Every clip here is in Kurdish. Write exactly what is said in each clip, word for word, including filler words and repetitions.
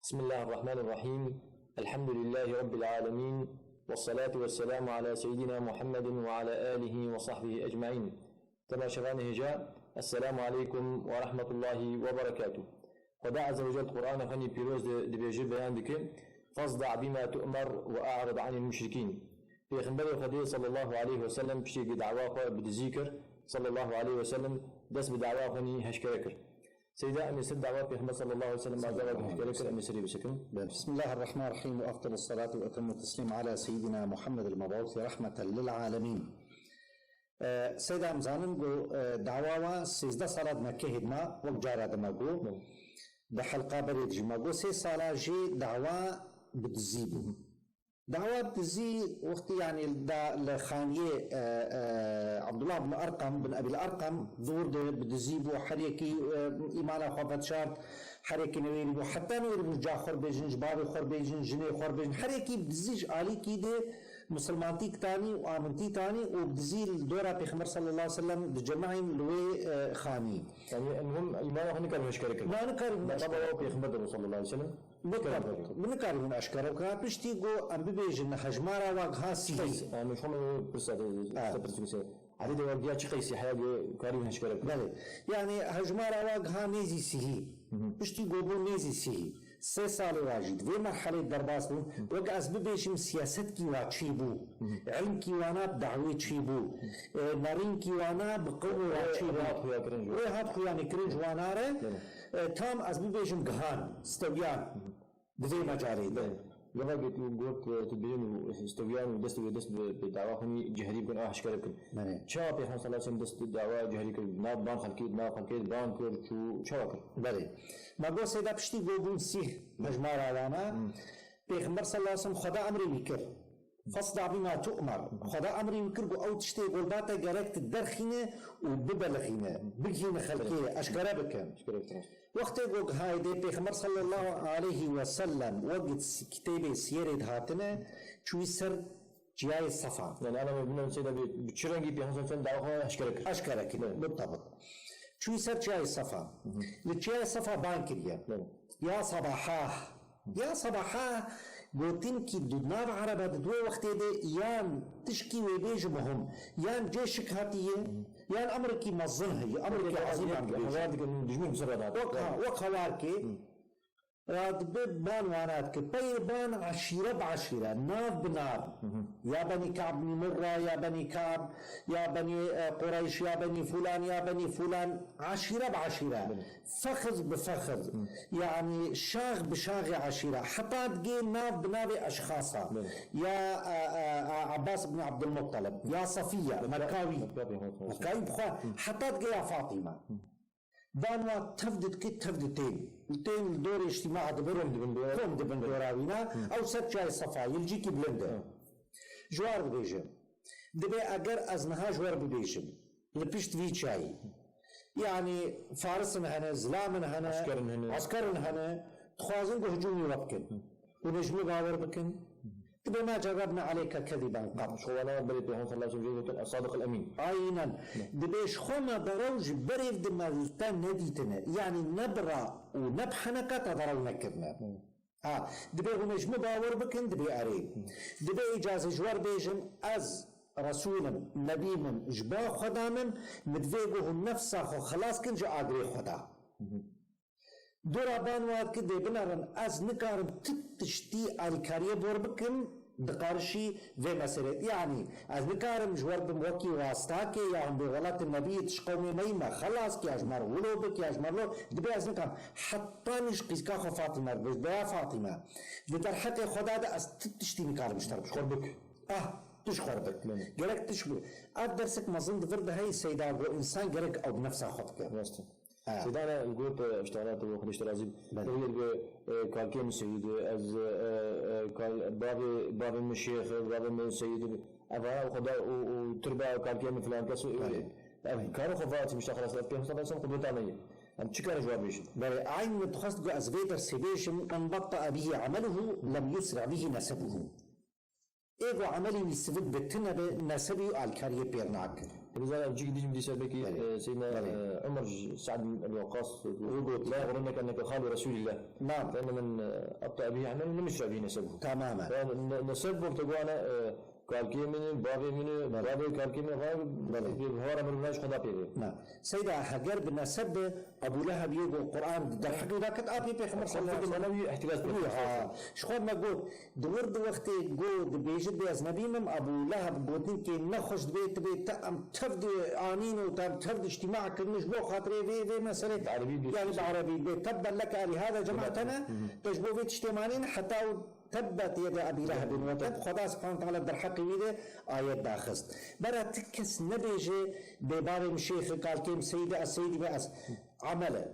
بسم الله الرحمن الرحيم. الحمد لله رب العالمين. والصلاة والسلام على سيدنا محمد وعلى آله وصحبه أجمعين. Temaşevanê hêja, Esselamu aleykum ve rahmetullahi ve berekatuh. Xweda Azze ve Celle Qur'ana xwe nî pîroz de dibêje, beyan dike: "Fasda' bima tu'mer ve a'rid anil müşrikîn." Pêxemberê Xwedê sallallahu aleyhi ve sellem piştî ku dawa xwe bi dizî kir, sallallahu aleyhi ve sellem dest bi dawa xwe nî heşkere kir. Seyda, em ê ser dawa Pêxember sallallahu aleyhi ve sellem, dawa ku heşkere kir, em ê serê bisekin. بسم الله الرحمن الرحيم، وأفضل الصلاة وأتم التسليم على سيدنا محمد المبعوث رحمة للعالمين. E, Seyda, em zanin ku, e, dawa wa sêzdeh sala di Mekkehê de ma, wek cara de me got. Belê. Di helqa berê de jî me got, sê sala jê dawa bi dizî bû. Dawa bi dizî wextî, yanî, da li xaniyê, e, e, Abdullah bin Erqam, bin Ebil Erqam, dûr de bi dizî bû, her yekî, e, îmana xwe vedişart, her yekî newêrî bû, heta newêrî bû ca xwe bêjin, ji bavê xwe bêjin, jinê xwe bêjin, her yekî bi dizî ji alîkî de misilmantî tanî û amintî tanî û bi dizî li dora Pêxember sallallahu aleyhi ve sellem dicemeyîn li wê, e, xanî. Yanî, em hûn îmana xwe nikaribûn eşkere kirin. Ma nikaribûn eşkere kirin. Pêxember de sallallahu aleyhi ve sellem. Mutlak. Min nikaribûn eşkere bikin. Piştî ku em bibêjin hejmara wa giha sihî. Qeys, em şixwe pirsa te, Ha. te pirsî se. Edê de wa giha çi qeysî, heya ku karî hûn eşkere bikin. Belê. Yanî hejmara wa giha nêzî sihî. Hı hı. Piştî ku bû nêzî sihî. Sê salê wa jî di vê merhelê derbas bûn. Hı. Wek ez bibêjim siyasetkî wa çêbû. Hı hı. Ilmkî wana bi dawê çêbû. E, nerînkî wana bi qewmê wa çêbû. Rê hat xuya kirin ji wan. Rê hat xuyanê kirin ji wana re. Belê. E, tam ez bibêjim gihan, stewiyan. Hı hı. Di vê mecalê de. Belê. Gava ku tu got, e, tu dibêjin û stewiyan û dest wê dest bi, bi dawa xwe nî cehrî bikin, a eşkere bikin. Belê. Çawa Pêxember sallallahu aleyhi ve sellem dest dawa cehrî kir? Nav ban xelkê, nav xelkê ban kir, çû, çawa kir? Belê. Me got sêda piştî ku bûn sîh hejmara wana, Hmm. Pêxember sallallahu aleyhi ve sellem Xweda emrê wî kir. Fasda' bima tu'mer. Xweda emrê wî kir ku ew tiştê ku li ba te gerek tu derxîne û bibelixîne, bigihîne xelkê, eşkere bike. Eşkere bike. Wextê ku gihayê dê Pêxember sallallahu aleyhi ve sellem wek s-, kitêbê siyerê de hatine, çûyî ser çiyayê Sefa. Yani ana mümkün olsaydı bir, bir çi rengî Pêxember sallallahu aleyhi ve sellem dawa xwe eşkere kir. Eşkere kir, Evet. mutabık. Çûyî ser çiyayê Sefa. Hı hı. Li çiyayê Sefa ban kiriye. Evet. Ya sebaha. Ya sebaha gotinkî di nav ereba di duwê wextê de yan tişkî wê bêje muhim, yan cê şik hatiye, yan emrikî mezin heye, emrikî Peki, ezîm ya, heye. Hewar dikin, dijmin bi ser re dihate. Wek ha, wek hewarkê. Hı. Radibe ban wana dike. Peyê ban eşîre bi eşîre, nav bi nav. Hı hı. Ya Benî Ka'b bin Murra, ya Benî Ka'b, ya Benî, e, Qureyş, ya Benî Fulan, ya Benî Fulan. Eşîre bi eşîre. Belê. Fexiz bi fexiz. Hı. Yanî şax bi şaxê eşîre. Heta digê nav bi navê eşxasa. Belê. Ya, e, e, e, Abbas ibn Abdulmuttalib. Ya Safiye, Belê. Mekkawî. Mekkawî, evet, evet. Mekkawî bi xwe. Hı. Heta digê ya Fatîme. Hı. Ban wa tev didikê, tev ditên. Tên li dorê îctîmaa dibin. Kom dibin dora wî. Kom dibin dora wîna. Hı. Ew ser çiyayê Sefa, yê li cîkî bilind e. Hı. Ji war dibêje. Dibê eger ez niha ji wer bibêjim, li pişt vî çiyayî. Yanî farisin hene, zilamin hene, Eskerin hene. eskerin hene, dixwazin ku hicûmî we bikin. Hı. Hûn ê ji min bawer bikin? Dibê ma cerrebna aleyke keziben qet. Ji xwe wana berê Pêxember sallallahu aleyhi ve sellem jê gotin, "Es-Sadiq el-Emîn." Aynen. Ne. Dibê ji xwe me derew ji berê di me li te nedîtine. Yanî ne bi ra û ne bi heneka te derew nekirine. Ne. Ha, dibê hûn ê ji min bawer bikin, dibê erê. Ne. Dibê îcazê ji wer bêjim, ez Resûl im, Nebî min, ji ba Xweda min, min divê ku hûn nefsa xwe xelas kin ji agirê Xweda. Hı hı. Dora ban wa dike dê binerin, ez nikarim tu tiştî alîkariyê bor bikim, diqarişî vê meselê. Yanî, ez nikarim ji wer bim wekî wastakê ya hûn bê welatê nebiyê tu ji qewmê me yî me xelas kî ya ji me re wilo bik ya ji me re lo, dibê ez nikarim. Heta nîş qîzka xwe Fatîme re bêj, be ya Fatîme, di derheqê Xweda de ez tu tiştî nikarim ji te re bikim. Xwe bik. Ah, tu ji xwe re bik. Belê. Gerek tu ji xwe. Ev dersek mezin di vir de heyî Seyda got, însan gerek ew bi nefsa xwe bike. Rast e. Ha. Seyda, ana got, e, îşte, ana tu Xwedê ji te razî be. Belê. Belê, e, kalkê min seyîd e, ez, e, e, kal-, bavê, bavê min şêx e, bavê min seyîd e. Ev ha, Xweda û, û tirba kalkê min filan kes e. Belê. Ev karo xwe Fatîme, îşte, xelas, ev Pêxember sallallahu aleyhi ve sellem qudweta me ye. Em çi kare ji wan bêjin? Belê, eyn min dixwest ku ez vê dersê bêjim, "Men betta bihi ameluhu, lem yusri bihi nesebuhu." Ê ku emelî wî sivik bi tune be, nesebî û alkariyê pêr nake. Bizar ev cîk dîjim dîsa bekî, Belê. e, Seydina, Belê. e, Umar ji Sa'd bin Ebi Waqqas, Û got. "La yaghrurneke enneke khalu Resulillah." Nam. Fe inne men, e, abta bihi amel, lam yusra bihi nesebuhu. Tamamen. Fe ne-, neseb bu te gwana, e, kalkê min, bavê min, Belê. bavê kalkê min, falan, Belê. bi hawara min naş Xweda pê be. Na. Seyda, heger bi neseb be, Ebu Leheb yê ku Quran derheqî da ket apê Pêxember sallallahu aleyhi ve sellem. Wî ha, ji xwe me got, di wir di wextê ku dibêjit bê ez nebînim, Ebu Leheb gotinkê nexweş dibê, dibê te em tev di anîn û te em tev di îctîma kirin ji bo xatirê vê, vê meselê. Bi erebî bê. Yani bi erebî bê. Tebben leke elîhâde cema'tene, Hı hı. te ji bo vê tiştê manîn heta û tebbet yede Ebî Lehebin we teb. Xweda subhanahu teala derheqê wî de ayet daxist. Bera ti kes nebêje bê bavê min şêxi kalkê min seyîdê ez seyîdî me ez. Amele.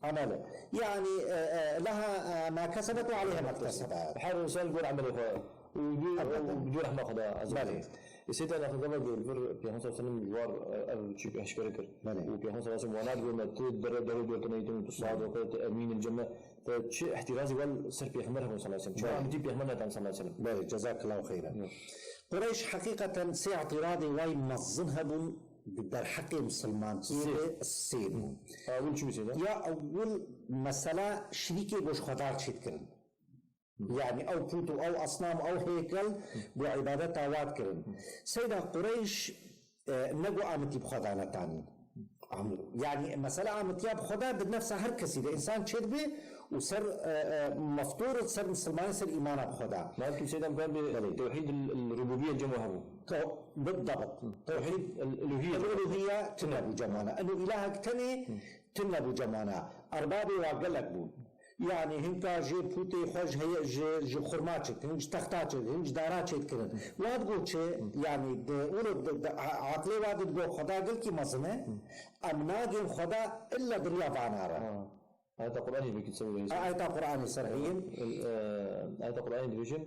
Amele. Yani, e, e, leha, e, ma kesebet ve aleyha ma iktesebet. Her insan gor emelê xwe. Û bi, Elbette. û bi rehma Xweda azze ve Belê. celle. Ê seyda naxwe gava gor vir Peyxember sallallahu aleyhi ve sellem ji war, e, ev çî eşkere kir. Belê. Û Peyxember sallallahu aleyhi ve sellem wana dibe me tu dere, dere dor tine yitin, tu sadiq, tu emîn cemme. Te çi ihtirazî wal ser Peyxember hebûn sallallahu aleyhi ve sellem? Çi Belê. amitî Peyxember nedan sallallahu aleyhi ve sellem? Belê, cezakallahu xeyran. Yok. Qureyş heqîqeten sê îtiradê way mezin hebûn di derheqê misilmanciyê Sê. de sê bûn. Ewil çi bû seyda? Ya ewil mesela şirîkê ku ji Xwedar çêdikirin. Hı. Yani ew pût û ew asnam û ew hêkel ku îbadeta wa dikirin. Seyda Qureyş, e, ne ku amitî bi Xweda netanîn. Am-, yani mesela amitiya bi Xweda di nefsa her kesî de însan çêdibe û ser, e, e, meftor ser misilmanê ser îmana bi Xweda. Belkî seyda em kan bi Belê. tewhîd el, el rububiyye cem hebû. Tew-, بالضبط. Tewhîd el uluhiyye. El uluhiyye tune bû cemana. Eno îlahek tenê tune bû cemana. Erbabê wa gelek bûn. Yani hinka jê pûtê xwe ji heye-, ji, ji xurma çêt, hin ji texta çêt, hin ji dara çêt kirin. Wa digot çi? Yani di, û di, di, a-, aqlê wa di digot Xweda gelkî mezin e. Em nagên Xweda illa di riya vana re. Ha. Ayeta Qur'anê vekî ser wê. Ayeta Qur'anê ser heye. El, e, ayeta Qur'anê dibêjin,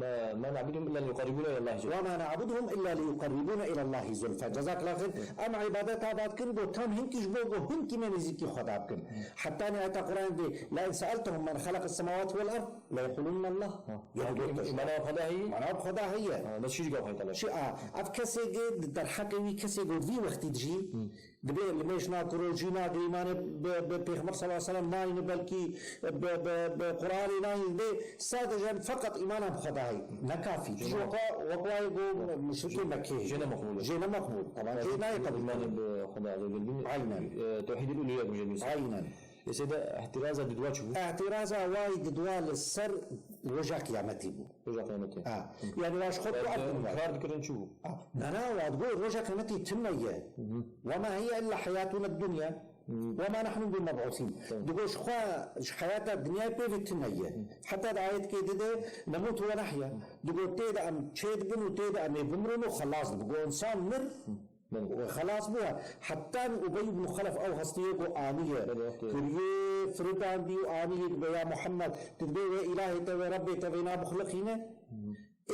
"Ma, ma na'buduhum illa liyuqarribuna ila Allahi zulfa." "Ve ma na'buduhum illa liyuqarribuna ila Allahi zulfa." Cezakallahu xeyr. Em îbadeta va dikin, got tam hinkî ji bo got hinkî me nêzîkî Xweda bikin. Hetanî ayeta Qur'anê dê, "La in se'eltehum men xeleqes semawati vel erd, la yequlunne Allah." Ha. Yani got, Îmana Xweda heye? Mana Xweda heye. Ha, bes çi gav hayta Çi a, ev kesê ge di derheqê wî kesê got vî wextî dijî, Dibê li mêj nakiro, jî nagirî, mane bi, bi Pêxember sallallahu aleyhi ve sellem nayîne, belkî bi, bi, bi Qur'anê nayîne, dê sadece feqet îmana bi Xwedayê. Ne kafî. Jê ne Wek wa, wek wayê go muşrikê Mekkê. Jê ne meqbûl e. Jê ne meqbûl. Taban jê nayê qebûl. Îmanê bi Xweda azze ve celle. Aynen. E, tewhîdul uluhiyye bû jê. Aynen. Ê seyda, îhtiraza didwa çi bû? Îhtiraza wayî didwa li ser roja qiyametî bû. Roja qiyametê. Ha. Yani wa ji xwe digot ev bin wayî. Kar dikirin çi bû? Ha. Na, na, wa digot roja qiyametî tune ye. Hı hı. Ve ma hiye illa heyatuna dunya. Hı. Ve ma nahnu bimeb'usin. Tamam. Digot ji xwe, ji heyata dinyayê pê ve tune ye. Hı. Heta di ayetkê dide, nemutu ve nahya. Digot tê de em çê dibin û tê de em ê bimirin û xelas dibin. Go insan mir, Belê. Xelas bû. Hetan Ubey ibn Xelef ew hestiyê ku aniye. Belê, wextê. Kiriyê, firitandî û aniye dibe ya Muhammed. Tu dibê wê îlahê te, wê Rebbê te vêna bixuliqîne? Hı.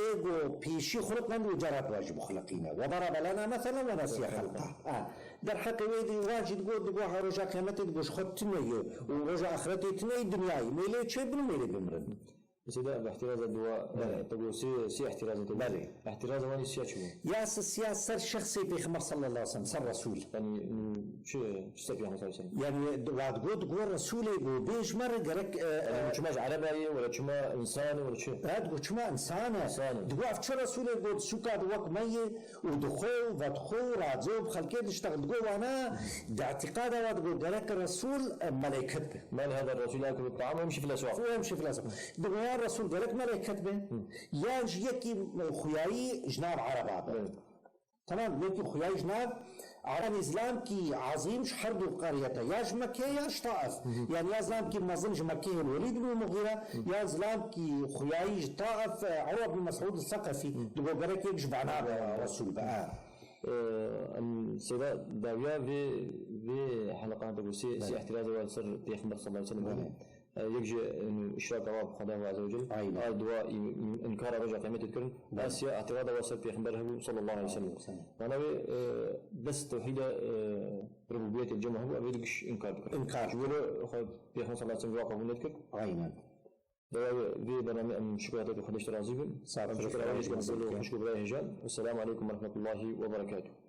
Ê ku pêşî xuliqand û carat wa jî bixuliqîne. Ve darabe lena meselen ve nesiye xelqa. Ha. Derheqê wê dî wa jî digot, digot ha roja qiyametê digot ji xwe tune ye. Û roja axiretê tune ye dinyayê. Mêlê çê bin û mêlê bimirin. Mesela bi îhtiraza dua, Belê. e, te got sê, sê îhtiraza te got. Belê. Îhtiraza wanî siya çi bû? Ya si-, siya ser şexsê Pêxember sallallahu aleyhi ve sellem, ser Resul. Yani, çi, çi ser Pêxember sallallahu aleyhi ve sellem? Yani, wa digot, digot Resulê got, bê ji me re gerek, e, Yani, e, çima ji Ereba ye, wala çima insan e, wala çi? Evet, got çima insan e. İnsan e. Digot ev çi Resulê got, sûka di wek me ye, û dixwe û vedixwe û radze û bi xelkê diştex digot wana, di îtîqada wa digot gerek Resul, e, melêket be. Ma li hada Resul yakulu ta'am ve yemşi fil eswaq. Ve yemşi fil eswaq. Digot ya Resul gerek melêket be, Hı. yan jî yekî xuyayî ji nav Ereba be. Evet. Tamam, yekî xuyayî ji nav Ereba, zilamkî azîm ji her du qeryete, ya ji Mekke ya ji Taif. Hı hı. Yani ya zilamkî mezin ji Mekke el Welîd bin Mughîre, Hı. ya zilamkî xuyayî ji Taif, e, Urwe bin Mes'ud Sekefî. Hı. Digot gerek yek ji vana be, Hı. Resul be. Ha. Ee, em seyda dawiya vê, vê heleqan de sê, sê Belê. îhtiraza wa li ser Pêxember sallallahu aleyhi ve sellem. Belê. Ee, yek ji, enu, işraka wa bi Xweda azze ve celle. Aynen. A dua î-, î-, înkara roja qiyametê dikirin. Belê. A siya îhtiraza wa ser Pêxember hebû sallallahu aleyhi ve sellem. Aleyhi ve sellem. Mana wê, e, bes tewhîda, e, rububiyetê cem hebû, ev ê digiş înkar dikirin. Înkar. Ji bo re xwe Pêxember sallallahu aleyhi ve sellem wa qebûl nedikir. Aynen. Dewa vê bernameyê em şikayeteke xwe dişt razî bin. Sağ ol. Em şikayeteke xwe dişt razî bin. Xwişk û birayê hêja. Esselamu aleykum ve rahmetullahi ve berekatuhu.